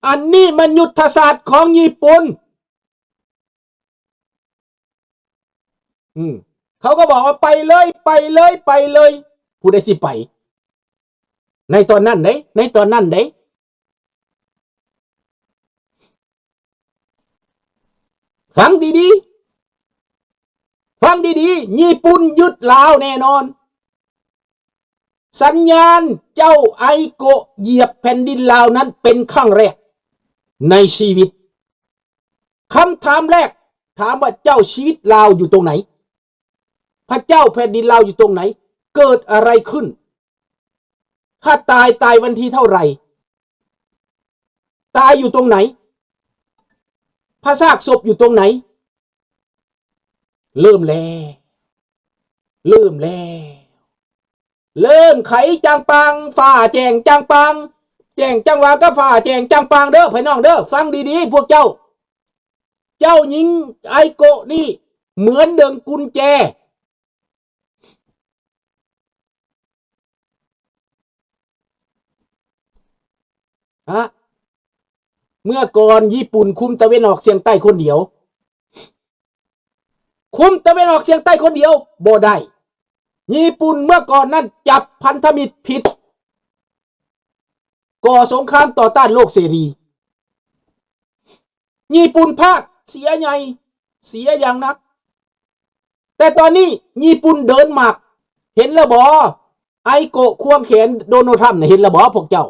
ອັນນີ້ມັນຍຸດທະສາດຂອງຍີ່ປຸ່ນ. ອືມ ເຂົາກໍບອກວ່າ ໄປເລີຍ ໄປເລີຍ ໄປເລີຍ. ຜູ້ໃດຊິໄປ? ໃນຕອນນັ້ນເດ້ ໃນຕອນນັ້ນເດ້. ຟັງດີໆ ຟັງດີໆ ຍີ່ປຸ່ນຍຶດລາວແນ່ນອນ. ສັນຍານເຈົ້າໄອໂກະຢຽບແຜ່ນດິນລາວນັ້ນເປັນຄັ້ງແລກໃນຊີວິດ. ຄຳຖາມແລກ ຖາມວ່າເຈົ້າ ຊີວິດລາວຢູ່ຕົງໃດ? ພະເຈົ້າແຜ່ນດິນລາວຢູ່ຕົງໃດ? ເກີດອະໄລຂຶ້ນ? ຖ້າຕາຍ ຕາຍວັນທີເທົ່າໃດ? ຕາຍຢູ່ຕົງໃດ? ພະຊາກສົບຢູ່ຕົງໃດ? ເລີ່ມແລ້ວ ເລີ່ມແລ້ວ ເລີ່ມໄຂຈາງປາງ ຟ້າແຈ້ງຈາງປາງ ແຈ້ງຈາງຫວ່າງກັບຟ້າແຈ້ງຈາງປາງເດີ້ ພີ່ນ້ອງເດີ້. ຟັງດີໆ ພວກເຈົ້າ. ເຈົ້າຍິງໄອໂກະນີ້ເໝືອນດຶງກຸນແຈ. ຮະ ເມື່ອກ່ອນຍີ່ປຸ່ນຄຸມຕາເວັນອອກສຽງໃຕ້ຄົນດຽວ. ຄຸມຕາເວັນອອກສຽງໃຕ້ຄົນດຽວບໍ່ໄດ້. ຍີ່ປຸ່ນເມື່ອກ່ອນນັ້ນຈັບພັນທະມິດຜິດ ກໍ່ສົງຄາມຕໍ່ຕ້ານໂລກເສລີ. ຍີ່ປຸ່ນພາດເສຍໃຫຍ່ ເສຍຢ່າງໜັກ. ແຕ່ຕອນນີ້ຍີ່ປຸ່ນເດີນໝາກ. ເຫັນແລ້ວບໍ່? ໄອໂກະຄວງແຂນໂດນັລທຣຳນະ ເຫັນແລ້ວບໍ່ພວກເຈົ້າ?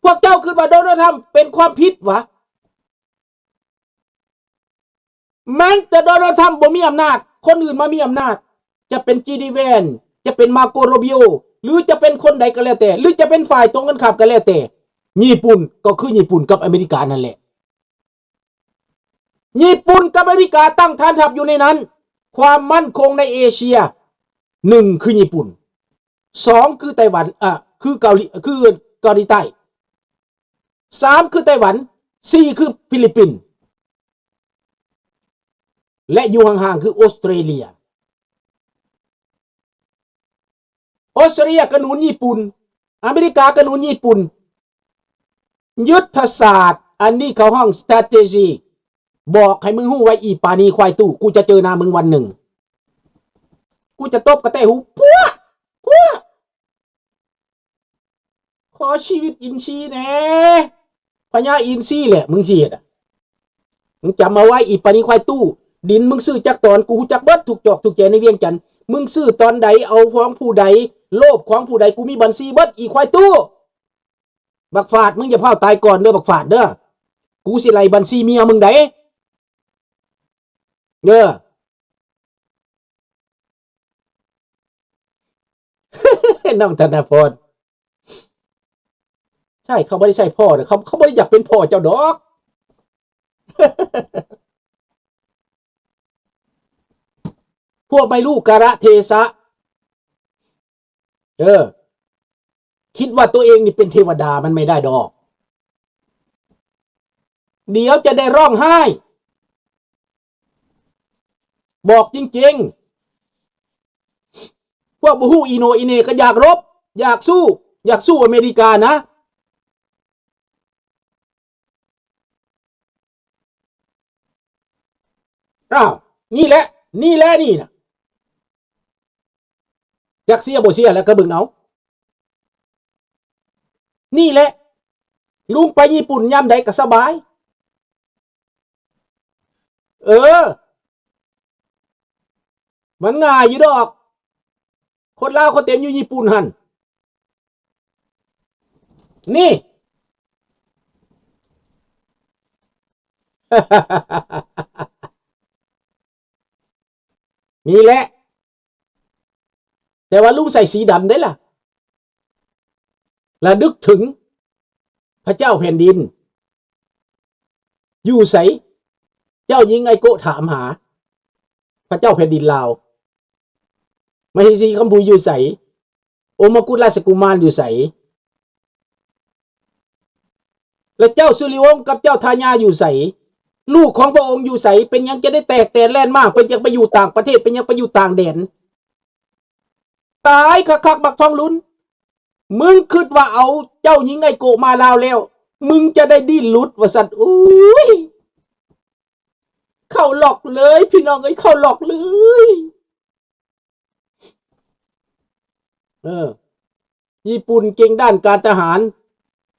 ພວກເຈົ້າຄິດວ່າໂດນັລທຣຳເປັນຄວາມຜິດຫວາ? ແມ່ນແຕ່ໂດນັລທຣຳບໍ່ມີອຳນາດ ຄົນອື່ນມາມີອຳນາດ ຈະເປັນຈີດີແວນ ຈະເປັນມາໂກໂຣບິໂອ ຫຼືຈະເປັນຄົນໃດກໍແລ້ວແຕ່ ຫຼືຈະເປັນຝ່າຍຕົງກັນຂ້າມກໍແລ້ວແຕ່ ຍີ່ປຸ່ນກໍຄືຍີ່ປຸ່ນກັບອາເມລິການັ້ນແຫຼະ. ຍີ່ປຸ່ນກັບອາເມລິກາຕັ້ງຖານທັບຢູ່ໃນນັ້ນ. ຄວາມໝັ້ນຄົງໃນເອເຊຍ ໜຶ່ງ ຄືຍີ່ປຸ່ນ, ສອງ ຄືໄຕ້ຫວັນ ເອີ ຄືເກົາຫຼີ ຄືເກົາຫຼີໃຕ້, ສາມ ຄືໄຕ້ຫວັນ, ສີ່ ຄືຟີລິບປິນ ແລະ ຢູ່ຫ່າງໆ ຄືອົດສະຕຣາເລຍ. ອົດສະຕຣາເລຍກໍໜູນຍີ່ປຸ່ນ, ອາເມລິກາກໍໜູນຍີ່ປຸ່ນ. ຍຸດທະສາດ ອັນນີ້ເຂົາຮ້ອງ strategy ບອກໃຫ້ມຶງຮູ້ໄວ້ ອີປານີຄວາຍຕູ້ ກູຈະເຈີໜ້າມຶງວັນໜຶ່ງ ກູຈະຕົບກະແຕຫູ ປວດ ປວດ. ຂໍຊີວິດອິນຊີແດ່ ພະຍາອິນຊີແຫຼະ ມຶງຊິເຮັດອະ. ມຶງຈຳເອົາໄວ້ ອີປານີຄວາຍຕູ້ ດິນມຶງຊື້ຈັກຕອນ ກູຮູ້ຈັກເບິດ ທຸກຈອກທຸກແຈໃນວຽງຈັນ. ມຶງຊື້ຕອນໃດ ເອົາຂອງຜູ້ໃດ ໂລບຂອງຜູ້ໃດ ກູມີບັນຊີເບິດ ອີຄວາຍຕູ້. ບັກຝາດ ມຶງຢ່າຟ້າວຕາຍກ່ອນເດີ ບັກຝາດເດີ ກູຊິໄລ່ບັນຊີເມຍມຶງໃດ. ເອີ ນ້ອງທະນາພອນ ໃຊ່ ເຂົາບໍ່ໄດ້ໃຊ້ພໍ່ເດ້ ເຂົາ ເຂົາບໍ່ໄດ້ຢາກເປັນພໍ່ເຈົ້າດອກ ພວກໄມ່ຮູ້ກາລະເທສະ. ເອີ ຄິດວ່າຕົວເອງນີ້ເປັນເທວະດາ ມັນໄມ່ໄດ້ດອກ. ດຽວຈະໄດ້ຮ້ອງໄຫ້ ບອກຈິງໆ. ພວກບໍ່ຮູ້ອີໂໜອີເໜ ກໍຢາກລົບ ຢາກສູ້ ຢາກສູ້ອາເມລິການະ. ອ້າວ ນີ້ແຫຼະ ນີ້ແຫຼະ ນີ້ນະ ຈັກເສຍບໍ່ເສຍແລ້ວກໍເບິ່ງເອົາ. ນີ້ແຫຼະ ລຸງໄປຍີ່ປຸ່ນຍາມໃດກໍສະບາຍ. ເອີ ມັນງ່າຍຢູ່ດອກ ຄົນລາວເຂົາເຕັມຢູ່ຍີ່ປຸ່ນຫັ້ນ. ນີ້ ນີ້ແຫຼະ ແຕ່ວ່າລຸງໃສ່ສີດຳເດ້ລະ ລະນຶກເຖິງພະເຈົ້າແຜ່ນດິນ. ຢູ່ໃສ? ເຈົ້າຍິງໄອໂກະຖາມຫາພະເຈົ້າແຜ່ນດິນລາວ. ມະເຫສີຄຳພູຢູ່ໃສ? ໂອມະກຸດລາຊະກຸມານຢູ່ໃສ? ແລະ ເຈົ້າສຸລິວົງກັບເຈົ້າທາຍາຢູ່ໃສ? ລູກຂອງພະອົງຢູ່ໃສ? ເປັນຫຍັງຈະໄດ້ແຕກແຕນແລ່ນມາ? ເປັນຫຍັງໄປຢູ່ຕ່າງປະເທດ? ເປັນຫຍັງໄປຢູ່ຕ່າງແດນ? ຕາຍຄັກໆ ບັກທອງລຸນ. ມຶງຄິດວ່າເອົາເຈົ້າຍິງໄອໂກະມາລາວແລ້ວ ມຶງຈະໄດ້ດີ້ນຫຼຸດວ່າຊັ້ນ. ໂອ້ຍ ເຂົ້າລັອກເລີຍ ພີ່ນ້ອງເອີຍ ເຂົ້າລັອກເລີຍ. ເອີ ຍີ່ປຸ່ນເກັ່ງດ້ານການທະຫານ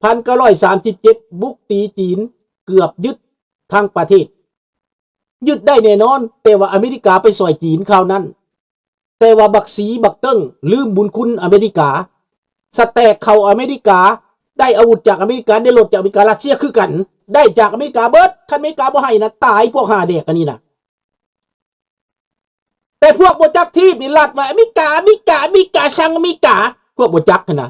ພັນເກົ້າຮ້ອຍສາມສິບເຈັດ ບຸກຕີຈີນ ເກືອບຍຶດທັງປະເທດ. ຍຶດໄດ້ແນ່ນອນ, ແຕ່ວ່າອາເມລິກາໄປຊ່ອຍຈີນຄາວນັ້ນ. ແຕ່ວ່າບັກສີ ບັກເຕີງ ລືມບຸນຄຸນອາເມລິກາ. ສະແຕັກເຂົ້າອາເມລິກາ, ໄດ້ອາວຸດຈາກອາເມລິກາ, ໄດ້ລົດຈາກອາເມລິກາ, ຣັດເຊຍຄືກັນ ໄດ້ຈາກອາເມລິກາເບິດ. ຄັນອາເມລິກາບໍ່ໃຫ້ນະ, ຕາຍພວກຫາແດກອັນນີ້ນະ. ແຕ່ພວກບໍ່ຈັກທີບນີ້ລັດວ່າ ອາເມລິກາ ອາເມລິກາ ອາເມລິກາ ຊັງອາເມລິກາ, ພວກບໍ່ຈັກຫັ້ນນະ.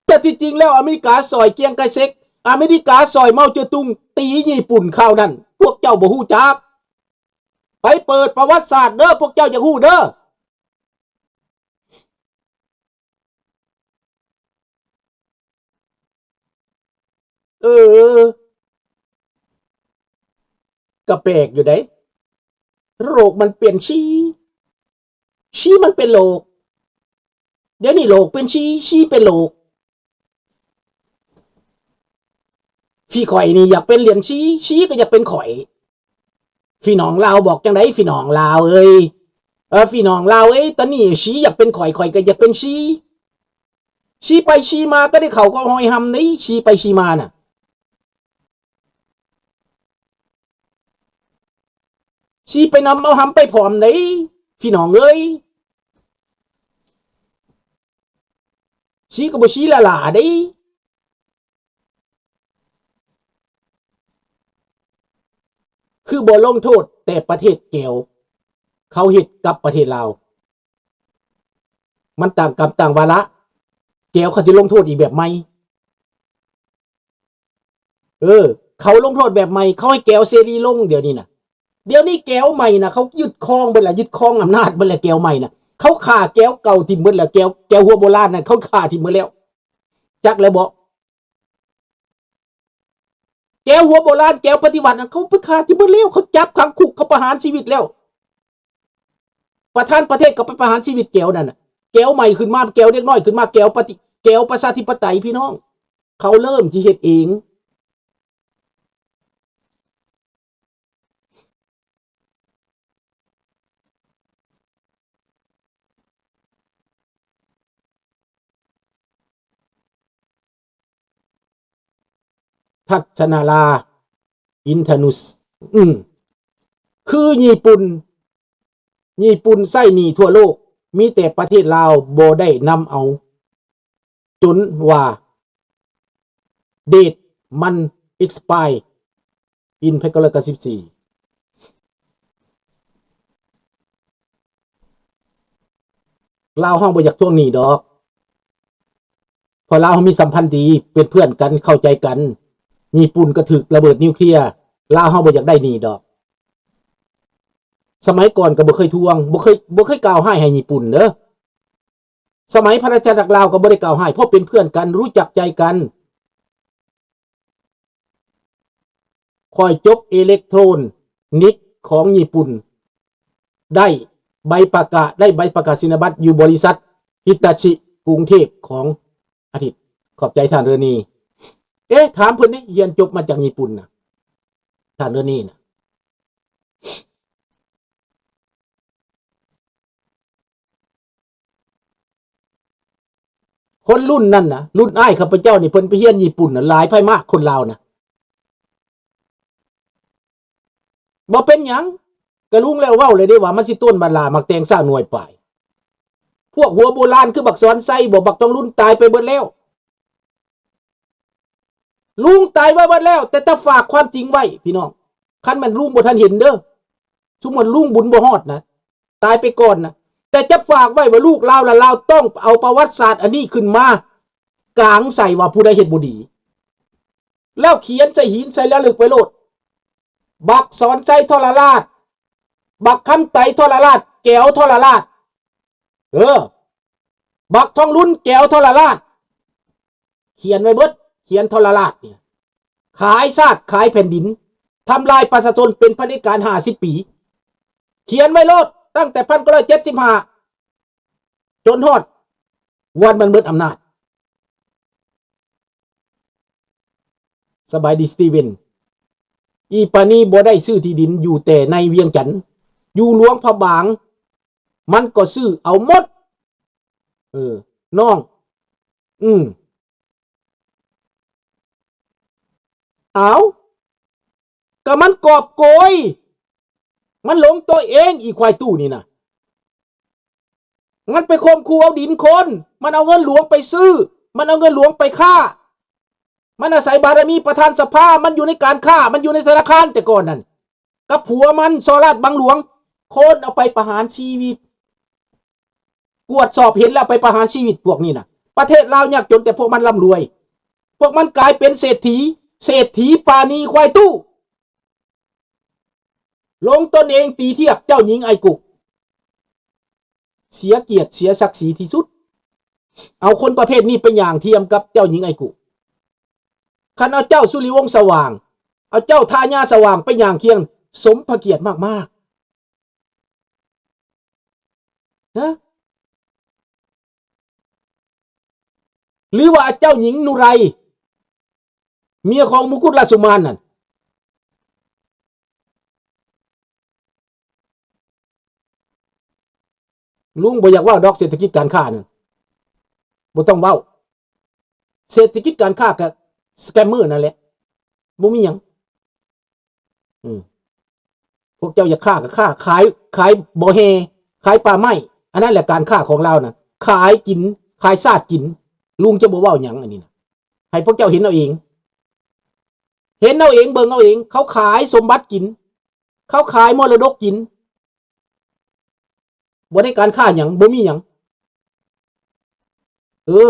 ແຕ່ທີ່ຈິງແລ້ວອາເມລິກາຊ່ອຍຈຽງໄຄເຊັກ, ອາເມລິກາຊ່ອຍເມົາເຈາຕຸງຕີຍີ່ປຸ່ນຄາວນັ້ນ, ພວກເຈົ້າບໍ່ຮູ້ຈັກ. ໄປເປີດປະຫວັດສາດເດີ, ພວກເຈົ້າຢາກຮູ້ເດີ. ເອີ ກະແປກຢູ່ເດ້. ໂລກມັນປ່ຽນຊີ, ຊີມັນເປັນໂລກ. ດຽວນີ້ໂລກເປັນຊີ, ຊີເປັນໂລກ. ພີ່ຂ້ອຍນີ້ຢາກເປັນຫຼຽນຊີ, ຊີກໍຢາກເປັນຂ້ອຍ. ພີ່ນ້ອງລາວບອກຈັ່ງໃດ ພີ່ນ້ອງລາວເອີຍ? ເອີ ພີ່ນ້ອງລາວເອີຍ, ຕອນນີ້ຊີຢາກເປັນຂ້ອຍ, ຂ້ອຍກໍຢາກເປັນຊີ. ຊີໄປຊີມາກໍໄດ້ເຂົ້າກໍຫ້ອຍຮ່ຳເດ້, ຊີໄປຊີມານະ. ຊີໄປນຳເອົາຮ່ຳໄປພ້ອມເດ້ ພີ່ນ້ອງເອີຍ. ຊີກໍບໍ່ຊີຫຼ້າໆເດ້. ຄືບໍ່ລົງໂທດແຕ່ປະເທດແກວ ເຂົາເຮັດກັບປະເທດລາວ ມັນຕ່າງກຳຕ່າງວາລະ. ແກວເຂົາຊິລົງໂທດອີກແບບໃໝ່. ເອີ ເຂົາລົງໂທດແບບໃໝ່, ເຂົາໃຫ້ແກວເສລີລົງດຽວນີ້ນະ. ດຽວນີ້ແກວໃໝ່ນະ ເຂົາຍຶດຄອງເບິດລະ, ຍຶດຄອງອຳນາດເບິດລະ ແກວໃໝ່ນະ. ເຂົາຂ້າແກວເກົ່າຖິ້ມເບິດລະ, ແກວ ແກວຫົວໂບລານນັ້ນ ເຂົາຂ້າຖິ້ມເບິດແລ້ວ. ຈັກແລ້ວບໍ? ແກວຫົວໂບລານ ແກວປະຕິວັດນັ້ນ ເຂົາໄປຂ້າຖິ້ມເບິດແລ້ວ, ເຂົາຈັບຂັງຄຸກ, ເຂົາປະຫານຊີວິດແລ້ວ. ປະທານປະເທດກໍໄປປະຫານຊີວິດແກວນັ້ນນະ. ແກວໃໝ່ຂຶ້ນມາ, ແກວເດັກນ້ອຍຂຶ້ນມາ, ແກວປະຕິ ແກວປະຊາທິປະໄຕ ພີ່ນ້ອງ, ເຂົາເລີ່ມຊິເຮັດເອງ. ທັດສະນະລາ ອິນທະນຸດ ອືມ ຄືຍີ່ປຸ່ນ, ຍີ່ປຸ່ນໃຊ້ໜີ້ທົ່ວໂລກ, ມີແຕ່ປະເທດລາວບໍ່ໄດ້ນຳເອົາ. ຈົນວ່າເດດມັນ expire in ພັນເກົ້າຮ້ອຍເກົ້າສິບສີ່. ລາວເຮົາບໍ່ຢາກທວງໜີ້ດອກ ເພາະລາວເຮົາມີສຳພັນດີ ເປັນເພື່ອນກັນ ເຂົ້າໃຈກັນ. ຍີ່ປຸ່ນກໍຖືກລະເບີດນິວເຄລຍ, ລາວເຮົາບໍ່ຢາກໄດ້ໜີ້ດອກ. ສະໄໝກ່ອນກໍບໍ່ເຄີຍທວງ, ບໍ່ເຄີຍ ບໍ່ເຄີຍກ່າວຮ້າຍໃຫ້ຍີ່ປຸ່ນເດີ. ສະໄໝພະລາຊະອານາຈັກລາວກໍບໍ່ໄດ້ກ່າວຮ້າຍ ເພາະເປັນເພື່ອນກັນ ຮູ້ຈັກໃຈກັນ. ຂ້ອຍຈົບເອເລັກໂທຣນິກຂອງຍີ່ປຸ່ນ ໄດ້ໃບປະກາດ ໄດ້ໃບປະກາດນີຍະບັດຢູ່ບໍລິສັດຮິຕາຊິ ກຸງເທບຂອງອາທິດ. ຂອບໃຈທ່ານເຣນີ. ເອະ ຖາມເພິ່ນນີ້ ຮຽນຈົບມາຈາກຍີ່ປຸ່ນນະ ທ່ານເຣນີນະ. ຄົນລຸ້ນນັ້ນນະ ລຸ້ນອ້າຍຂ້າພະເຈົ້ານີ້ ເພິ່ນໄປຮຽນຍີ່ປຸ່ນນະ ຫຼາຍໄພມາກ ຄົນລາວນະ. ບໍ່ເປັນຫຍັງ ກະລຸງແລ້ວເວົ້າແລ້ວເດ້ວ່າ ມັນຊິຕົ້ນບັກຫຼ້າໝາກແຕງຊ້າງໜ່ວຍປາຍ. ພວກຫົວໂບລານຄືບັກສອນໄຊບໍ ບັກທອງລຸນຕາຍໄປເບິດແລ້ວ. ລຸງຕາຍໄປເບິດແລ້ວ ແຕ່ຈະຝາກຄວາມຈິງໄວ້ ພີ່ນ້ອງ. ຄັນແມ່ນລຸງບໍ່ທັນເຫັນເດີ ສົມມຸດລຸງບຸນບໍ່ຮອດນະ ຕາຍໄປກ່ອນນະ ແຕ່ຈະຝາກໄວ້ວ່າລູກລາວລະລາວຕ້ອງເອົາປະຫວັດສາດອັນນີ້ຂຶ້ນມາກາງໃສ່ວ່າຜູ້ໃດເຮັດບໍ່ດີ ແລ້ວຂຽນໃສ່ຫີນໃສ່ລະລຶກໄວ້ໂລດ ບັກສອນໄຊທໍລະລາດ ບັກຄຳໄຕທໍລະລາດ ແກວທໍລະລາດ ເອີ ບັກທອງລຸນແກວທໍລະລາດ ຂຽນໄວ້ເບິດ ຂຽນທໍລະລາດນີ້ ຂາຍຊາດຂາຍແຜ່ນດິນ ທຳລາຍປະຊາຊົນ ເປັນຜະເດັດການຫ້າສິບປີ ຂຽນໄວ້ໂລດ ຕັ້ງແຕ່ພັນເກົ້າຮ້ອຍເຈັດສິບຫ້າ ຈົນຮອດວັນມັນໝົດອຳນາດ. ສະບາຍດີ ສະຕີເວັນ. ອີປານີບໍ່ໄດ້ຊື້ທີ່ດິນຢູ່ແຕ່ໃນວຽງຈັນ, ຢູ່ຫຼວງພະບາງ ມັນກໍຊື້ເອົາໝົດ. ເອີ ນ້ອງ ອືມ ເອົາ ກໍມັນກອບໂກຍ, ມັນຫຼົງຕົວເອງ ອີຄວາຍຕູ້ນີ້ນະ. ມັນໄປຂົ່ມຂູ່ເອົາດິນຄົນ, ມັນເອົາເງິນຫຼວງໄປຊື້, ມັນເອົາເງິນຫຼວງໄປຄ້າ, ມັນອາໄສບາລະມີປະທານສະພາ, ມັນຢູ່ໃນການຄ້າ, ມັນຢູ່ໃນທະນາຄານແຕ່ກ່ອນນັ້ນ ກັບຜົວມັນ ສໍ້ລາດບັງຫຼວງ, ຄົນເອົາໄປປະຫານຊີວິດ. ກວດສອບເຫັນແລ້ວໄປປະຫານຊີວິດພວກນີ້ນະ. ປະເທດລາວຍາກຈົນ ແຕ່ພວກມັນລ່ຳລວຍ, ພວກມັນກາຍເປັນເສດຖີ, ເສດຖີປານີຄວາຍຕູ້. ລົງຕົນເອງຕີທຽບເຈົ້າຍິງໄອກຸ, ເສຍກຽດເສຍສັກສີທີ່ສຸດ. ເອົາຄົນປະເພດນີ້ໄປຫຍ້າງທຽມກັບເຈົ້າຍິງໄອກຸ. ຄັນເອົາເຈົ້າສຸລິວົງສະຫວ່າງ, ເອົາເຈົ້າທາຍາສະຫວ່າງໄປຫຍ້າງຄຽງ, ສົມພະກຽດມາກໆ. ຮະ? ຫຼືວ່າເຈົ້າຍິງນຸໄຣ ເມຍຂອງມຸກຸດລາຊະກຸມານນັ້ນ? ລຸງບໍ່ຢາກເວົ້າດອກ ເສດຖະກິດການຄ້ານັ້ນ ບໍ່ຕ້ອງເວົ້າ. ເສດຖະກິດການຄ້າກະສະແກມເມີນັ້ນແຫຼະ ບໍ່ມີຫຍັງ. ອືມ ພວກເຈົ້າຢາກຄ້າກໍຄ້າ, ຂາຍ, ຂາຍບໍ່ແຮ່, ຂາຍປ່າໄມ້, ອັນນັ້ນແຫຼະການຄ້າຂອງລາວນະ. ຂາຍກິນ, ຂາຍຊາດກິນ, ລຸງຈະບໍ່ເວົ້າຫຍັງອັນນີ້ນະ. ໃຫ້ພວກເຈົ້າເຫັນເອົາເອງ, ເຫັນເອົາເອງ, ເບິ່ງເອົາເອງ. ເຂົາຂາຍສົມບັດກິນ, ເຂົາຂາຍມໍລະດົກກິນ. ບໍ່ໄດ້ການຄ້າຫຍັງ, ບໍ່ມີຫຍັງ. ເອີ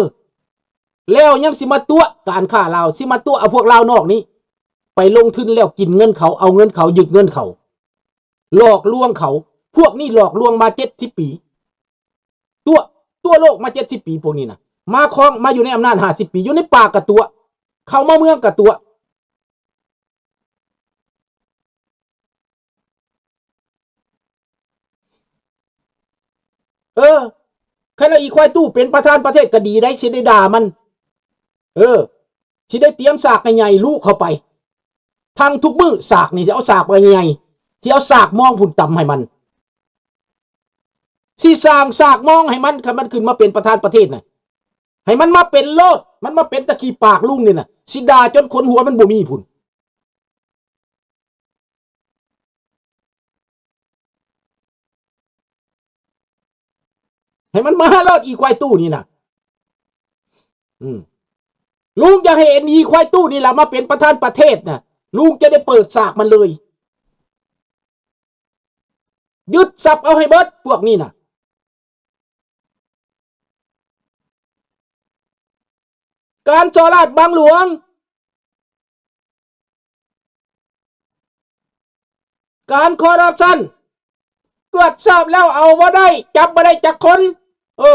ແລ້ວຍັງຊິມາຕົວະການຄ້າລາວ, ຊິມາຕົວະເອົາພວກລາວນອກນີ້ ໄປລົງທຶນແລ້ວກິນເງິນເຂົາ, ເອົາເງິນເຂົາ, ຍຶດເງິນເຂົາ, ຫຼອກລວງເຂົາ. ພວກນີ້ຫຼອກລວງມາເຈັດສິບປີ, ຕົວະ, ຕົວະໂລກມາເຈັດສິບປີ. ພວກນີ້ນະ ມາຄອງ, ມາຢູ່ໃນອຳນາດຫ້າສິບປີ, ຢູ່ໃນປ່າກະຕົວະ, ເຂົ້າມາເມືອງກະຕົວະ. ເອີ ຄັນວ່າອີຄວາຍຕູ້ເປັນປະທານປະເທດກໍດີໄດ໋, ຊິໄດ້ດ່າມັນ. ເອີ ຊິໄດ້ຕຽມສາກໃຫຍ່ໆລຸເຂົ້າໄປທັງທຸກມື້. ສາກນີ້ຊິເອົາສາກໃຫຍ່ໆ, ຊິເອົາສາກມອງພຸ້ນຕຳໃຫ້ມັນ, ຊິສ້າງສາກມອງໃຫ້ມັນ. ຄັນມັນຂຶ້ນມາເປັນປະທານປະເທດນະ, ໃຫ້ມັນມາເປັນໂລດ, ມັນມາເປັນຕະຂີ້ປາກລຸງນີ້ນະ, ຊິດ່າຈົນຂົນຫົວມັນບໍ່ມີພຸ້ນ. ໃຫ້ມັນມາໂລດ ອີຄວາຍຕູ້ນີ້ນະ. ອືມ ລຸງຢາກໃຫ້ເອັນອີຄວາຍຕູ້ນີ້ລະມາເປັນປະທານປະເທດນະ, ລຸງຈະໄດ້ເປີດສາກມັນເລີຍ, ຍຶດຊັບເອົາໃຫ້ເບິດພວກນີ້ນະ. ການສໍ້ລາດບັງຫຼວງ, ການຄໍຣັບຊັນ, ກວດສອບແລ້ວເອົາບໍ່ໄດ້, ຈັບບໍ່ໄດ້ຈັກຄົນ. ເອີ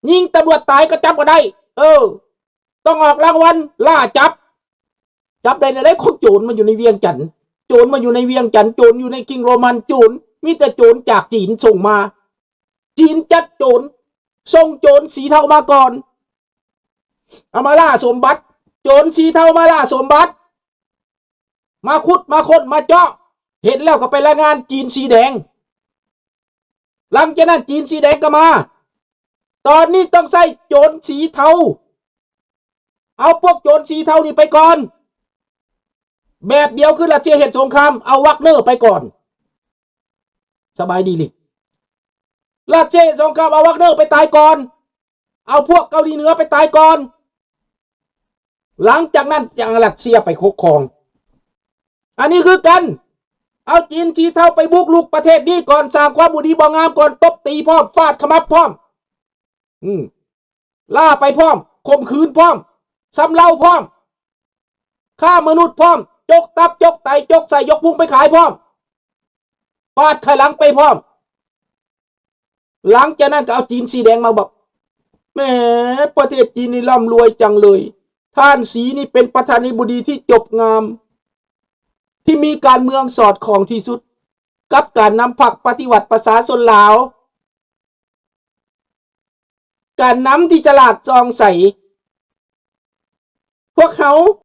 ຍິງຕຳຫຼວດຕາຍກໍຈັບບໍ່ໄດ້. ເອີ ຕ້ອງອອກລາງວັນລ່າຈັບ. ຈັບໄດ້ແນວໃດ? ຂອງໂຈນມາຢູ່ໃນວຽງຈັນ, ໂຈນມາຢູ່ໃນວຽງຈັນ, ໂຈນຢູ່ໃນຄິງໂຣມັນ, ໂຈນ, ມີແຕ່ໂຈນຈາກຈີນສົ່ງມາ. ຈີນຈັດໂຈນ, ສົ່ງໂຈນສີເທົາມາກ່ອນ, ເອົາມາລ່າສົມບັດ. ໂຈນສີເທົາມາລ່າສົມບັດ, ມາຂຸດ, ມາຄົ້ນ, ມາເຈາະ, ເຫັນແລ້ວກໍໄປລາຍງານຈີນສີແດງ. ຫຼັງຈາກນັ້ນຈີນສີແດງກໍມາ. ຕອນນີ້ຕ້ອງໃຊ້ໂຈນສີເທົາ, ເອົາພວກໂຈນສີເທົານີ້ໄປກ່ອນ. ແບບດຽວຄືຣັດເຊຍເຮັດສົງຄາມ, ເອົາວັກເນີໄປກ່ອນ. ສະບາຍດີລິ. ຣັດເຊຍເຮັດສົງຄາມ, ເອົາວັກເນີໄປຕາຍກ່ອນ, ເອົາພວກເກົາຫຼີເໜືອໄປຕາຍກ່ອນ. ຫຼັງຈາກນັ້ນຈັ່ງໃຫ້ຣັດເຊຍໄປປົກຄອງ. ອັນນີ້ຄືກັນ, ເອົາຈີນສີເທົາໄປບຸກລຸກປະເທດນີ້ກ່ອນ, ສ້າງຄວາມບໍ່ດີບໍ່ງາມກ່ອນ, ຕົບຕີພ້ອມ, ຟາດຂະໝັບພ້ອມ, ອືມ, ລ່າໄປພ້ອມ, ຂົ່ມຂືນພ້ອມ, ຊຳເລົາພ້ອມ, ຄ້າມະນຸດພ້ອມ, ຈົກຕັບ, ຈົກໄຕ, ຈົກໄສ້, ຍົກພຸງໄປຂາຍພ້ອມ, ປາດໄຂ່ຫຼັງໄປພ້ອມ. ຫຼັງຈາກນັ້ນກໍເອົາຈີນສີແດງມາບອກ, ແໝ ປະເທດຈີນນີ້ລ່ຳລວຍຈັງເລີຍ, ທ່ານສີນີ້ເປັນປະທານາທິບໍດີທີ່ຈົບງາມ, ທີ່ມີການເມືອງສອດຄ່ອງທີ່ສຸດກັບການນຳພັກປະຕິວັດປະຊາຊົນລາວ, ການນຳທີ່ສະຫຼາດສ່ອງໃສ. ພວກເຮົາ